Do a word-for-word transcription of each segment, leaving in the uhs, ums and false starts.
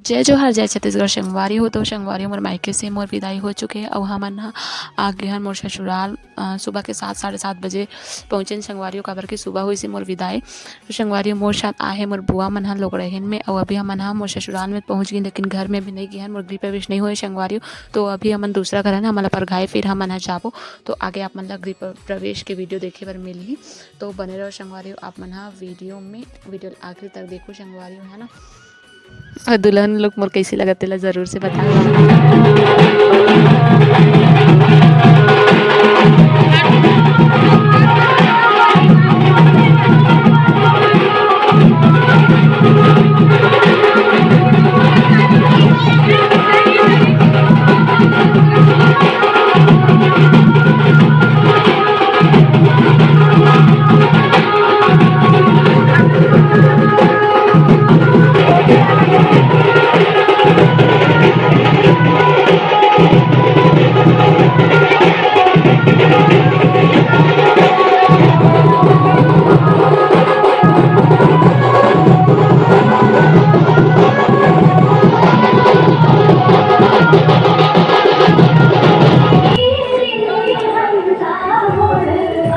जय जोहार, जय छत्तीसगढ़ संगवारी हो। तो संगवारी हो, मोर मायके से मोर विदाई हो चुके हे, अउ हमन ह आ गे हन मोर ससुराल। अ, सुबह के सात, साढ़े सात बजे पहुँचेन संगवारी हो, काबर कि सुबह होइस हे मोर विदाई। तो संगवारी हो, मोर साथ आहे मोर बुआ मन ह लोगड़ेहन में, अउ अभी हमन ह मोर ससुराल में पहुँच गेन, लेकिन घर में अभी नहीं गे हन, मोर गृह प्रवेश नहीं होए संगवारी हो। तो अभी हमन दूसरा घर हन, हमन ला परघाए, फिर हमन ह जाबो। तो आगे आप मन ला गृह प्र-, प्रवेश के वीडियो देखे बर मिलही। तो बने रहो संगवारी हो आप मन ह वीडियो में, वीडियो ला आखिरी तक देखो संगवारी हो, है ना। और दुल्हन लोग मोर कैसे लगत तेला जरूर से बताओ।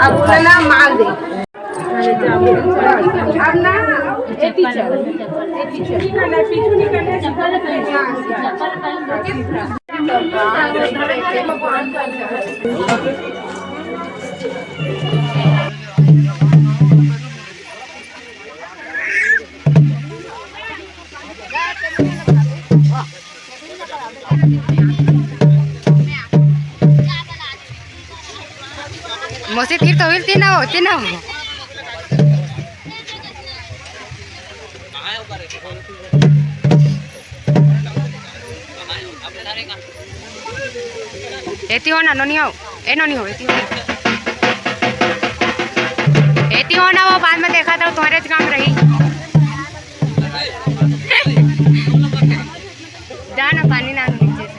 अब बोला ना, मार दे। अब ना, ए टीचर, ए टीचर। मौसी, तीर तो होइल, तीन हो, तीन हो। एती हो ना, नोनी हो। ए नोनी हो, एती हो ना। एती हो ना, वो बाद में देखा था, तुम्हारे काम रही। जा ना, पानी ना नीचे से।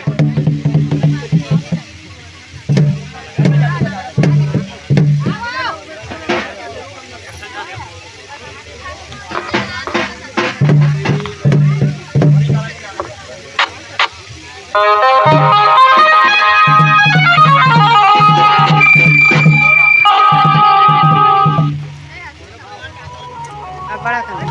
अब बड़ा कर।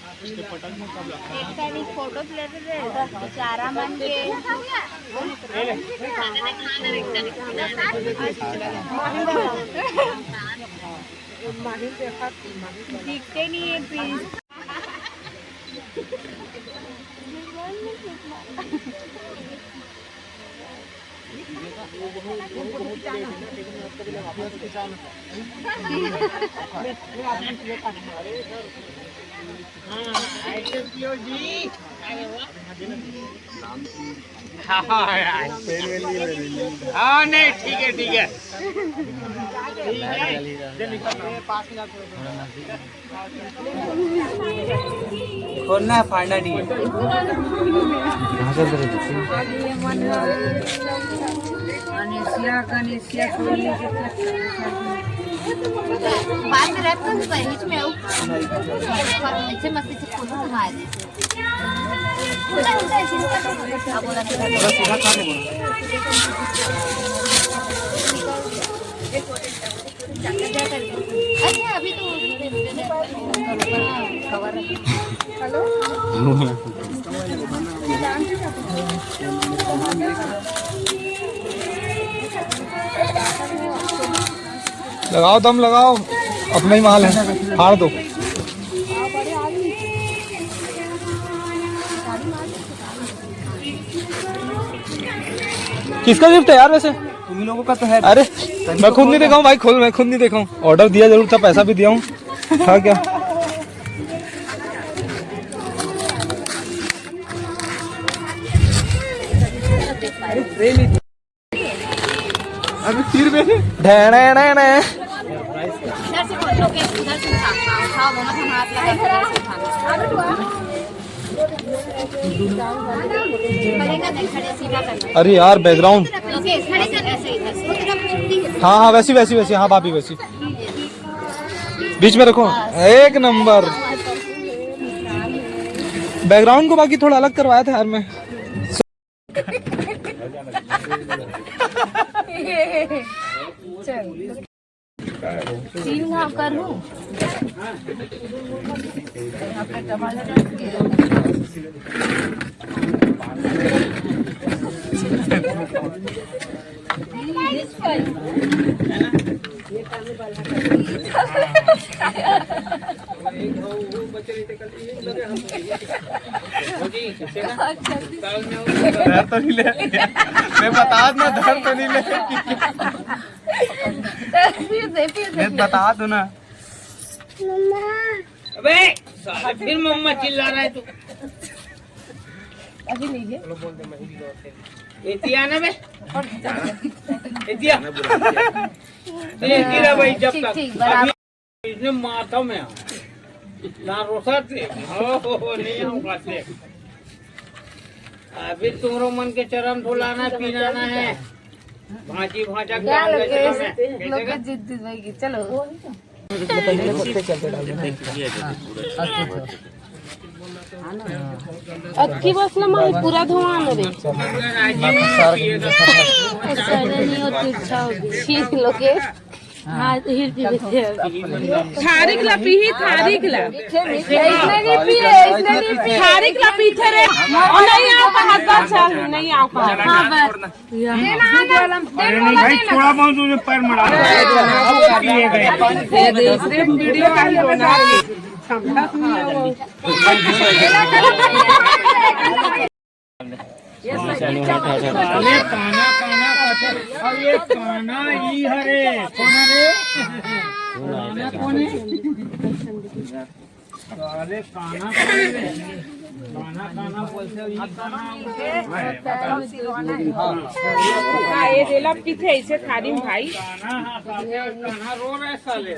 एक साइड फोटो ले रहे, बेचारा मन के। दिखते नहीं है प्लीज। हाँ, नहीं, ठीक है, ठीक है। खोलना है, फाड़ना नहीं है। कहाँ से उतरे थे? गणेशिया, गणेशिया खोलने के। बात कर रहा था, बीच में आओ। ऐसे मस्ती से खोलो, हाँ। अच्छा, अभी तो लगाओ, दम लगाओ, अपना ही माल है, फाड़ दो। किसका गिफ्ट है यार वैसे? तुम ही लोगों का तो है। अरे, मैं खुद नहीं देखा हूँ भाई, खोल, मैं खुद नहीं देखा हूँ। ऑर्डर दिया जरूर था, पैसा भी दिया हूँ। था क्या? अरे, फिर भी। ढे, ढे, ढे, ढे। इधर से बोल, लोकेश, उधर से उठा। हाँ, दोनों को हाथ लगा के इधर से उठा। खड़े कर दे, खड़े सीधा कर दे। अरे यार, बैकग्राउंड। लोकेश, खड़े कर दे, ऐसे इधर से। हाँ, हाँ, वैसी, वैसी, वैसी। हाँ, भाभी, वैसी। बीच में रखो। एक नंबर। बैकग्राउंड को बाकी थोड़ा अलग करवाया था यार मैं। चल। तीन घाव कर लूं। डर तो नहीं ले। मैं बता दूं, डर तो नहीं ले। फिर से, फिर से। मैं बता दूं ना। अबे साले, फिर मम्मा चिल्ला रहा है तू। अभी नहीं है। एतिया ना बे। एतिया। एतिया भाई, जब ठीक, तक ठीक, बराबर। इसने माथा में आ। ना रोसा थे। ओ, नहीं आऊंगा थे। अभी तुमरो मन के चरण फुलाना, पिलाना है। भांजी भांजा क्या काम लोग कैसे करना है? लोग कैसे कर? जिद, जिद भाई की, चलो। अक्की बस ना माई पूरा धुआं रे। ऐसा नहीं हो, तिरछा हो गई। ठीक लोग के। हाँ, हिर भी देते हैं। थारिक ला पीही, थारिक ला। इसने नहीं पिए, इसने नहीं पिए। थारिक ला पीथे रे। और नहीं आओ कहा, अच्छा, नहीं आओ कहा। हाँ, बस। अरे नहीं भाई, थोड़ा बहुत तुझे पैर मरा। पिए गए। ये दूसरे वीडियो वाली बना रही है। अरे काना, काना, अब ये काना ई हरे। कौन हरे? काना कौन है? साले कान्हा, कान्हा, कान्हा बोलथे, ये कान्हा। हाँ, ये देला पीथे ऐसे थारी में भाई। कान्हा, हाँ, साले, कान्हा रो रहे साले।